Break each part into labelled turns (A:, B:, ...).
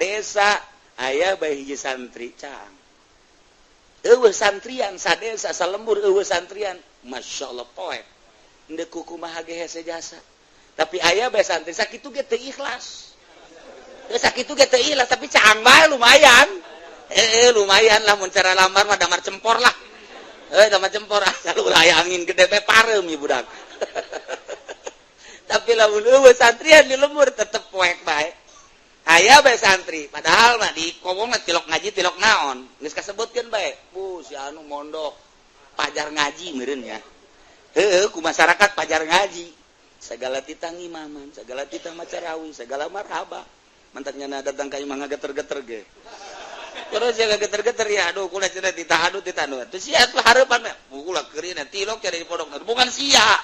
A: Sadesa aya bae hiji santri caang. Euweuh santrian sadesa, salembur euweuh santrian, Masya Allah, poek henteu kukumaha ge hese jasa. Tapi aya bae santri sakitu ge teu ikhlas. Teu sakitu ge teu ikhlas, tapi caang bae lumayan. Lumayan lah, mun cara lamar mah damar cempor lah. Damar cempor asal ulah aya angin gede bae pareum ieu budak. Tapi lamun euweuh santrian di lembur tetep poek bae. Aya bae santri, padahal mah di kobong mah tilok ngaji, tilok naon, geus kasebutkeun bae. Bu, si anu mondok pajar ngaji meureun ya. Heueuh, ku masyarakat pajar ngaji. Segala titah ngimaman, segala titah macarawi, segala marhaba. Mantaknya na datang ka imah ngageter-geter ge. Terus ya geter-geter ya, aduh, kula cenah titah, aduh, titah anu. Terus sia tuh harapan, kula keurina tilok cari di pondok. Bukan sia.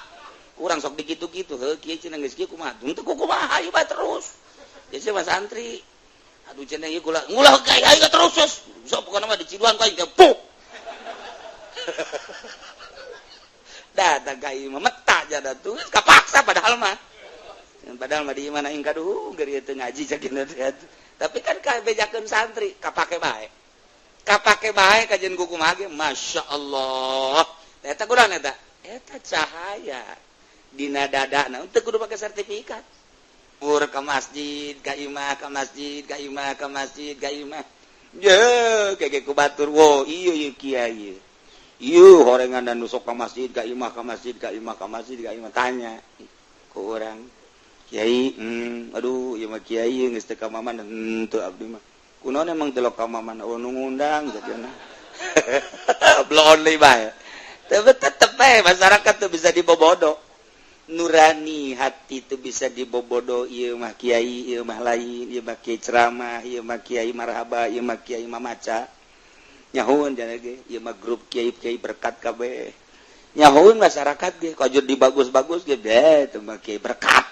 A: Kurang sok dikitu-kitu, heuh kieu cenah geus kieu kumaha? Teu kumaha, ayo bae terus. Ya sia mah santri. Aduh, cenah ieu kula ngulah gaya ayo terus terus. Sok pokona mah diciduan ku aing puk. Datang ka imah meta jada tuh kapaksa, padahal mah. Padahal mah di mana aing kaduh geus teu ngaji cakin. Tapi kan kabejakeun santri kapake bae. Kapake bae kajian kumaha ge, Masya Allah. Eta kurang eta. Eta cahaya dina dadana teu kudu pake sertifikat. Pur ke masjid, ka imah, ka masjid, ka imah, ka masjid, ka imah. Ye, kayak ku batur, wo, iya iya kiai. Iya, horengan dan nusok ka masjid, ka imah, ka masjid, ka imah, ka masjid, ka imah, tanya ku urang. Kiai, aduh, ieu mah kiai geus teu ka maman, henteu abdi mah. Kunaon emang teu ka maman? Oh, nu ngundang jadinya. Bloon deui bae. Tapi tetep bae masyarakat tuh bisa dibobodo. Nurani hati itu bisa dibobodo, ieu mah kiai, ieu mah lain, ieu mah kiai ceramah, ieu mah kiai marhaba, ieu mah kiai mamaca. Nyahoeun jangan ge, ieu mah grup kiai-kiai berkat kabeh. Nyahoeun masyarakat ge kajur dibagus-bagus ge, deh teu mah kiai berkat.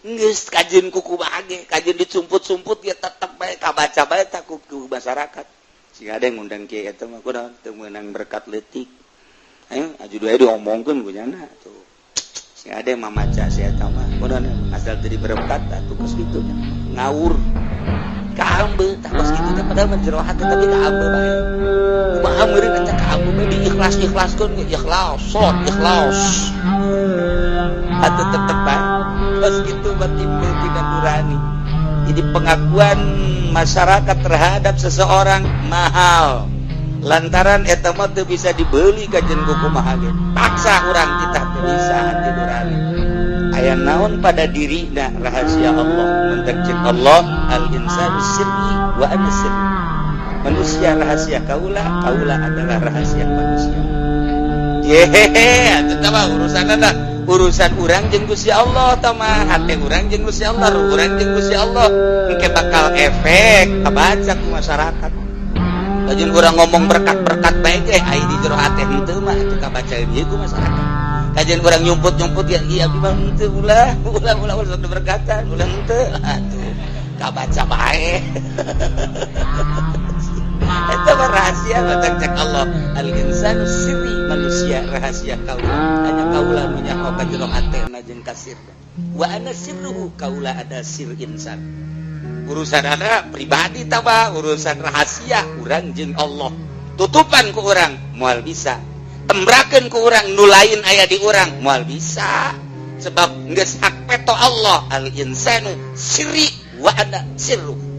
A: Geus kajeun kuku ge, kajeun dicumput-sumput ge tetep bae kabaca bae tak ku masyarakat. Sing ada yang ngundang kiai eta mah kunaon teu meunang berkat leutik. Ayo aju dua diomongkeun ku nyana tuh. Sing ada yang mamaca si eta mah kunaon asal teu diberkat atuh kos kitu ngawur. Kaambe tah kos kitu teh, padahal mah jero hati tapi kaambe bae. Kumaha meureun eta kaambe bae diikhlas-ikhlaskeun ge, ikhlas, sot ikhlas. Atuh tetep bae kos kitu mah timbul tina nurani. Jadi pengakuan masyarakat terhadap seseorang mahal. Lantaran eta mah teu bisa dibeli kajen kumaha ge. Paksa urang kita teu bisa hati nurani. Aya naon pada dirina rahasia Allah. Mentek Allah, al insanu sirri wa ana sirri. Manusia rahasia kaula, kaula adalah rahasia manusia. Yehehe, eta mah urusanna urusan urang jeung Gusti Allah tah mah, hate urang jeung Gusti Allah, ruh urang jeung Gusti Allah. Engke bakal efek kabaca ku masyarakat. Lajeng urang ngomong berkat-berkat bae ge, ai di jero hate henteu mah atuh kabaca ieu ku masyarakat. Kajian urang nyumput-nyumput ya, iya abdi mah henteu, ulah, ulah, ulah, ulah sok berkatan, ulah henteu. Atuh kabaca bae. Eta mah rahasia batang cek Allah, al insanu sirri, manusia rahasia kaula, hanya kaula nu nyaho ka jero hatena jeung kasirna. Wa ana sirruhu, kaula ada sir insan. Urusan ada pribadi taba urusan rahasia urang jeung Allah. Tutupan ku urang moal bisa. Tembrakeun ku urang nu lain aya di urang moal bisa. Sebab geus hak peto Allah, al insanu sirri wa ana sirruhu.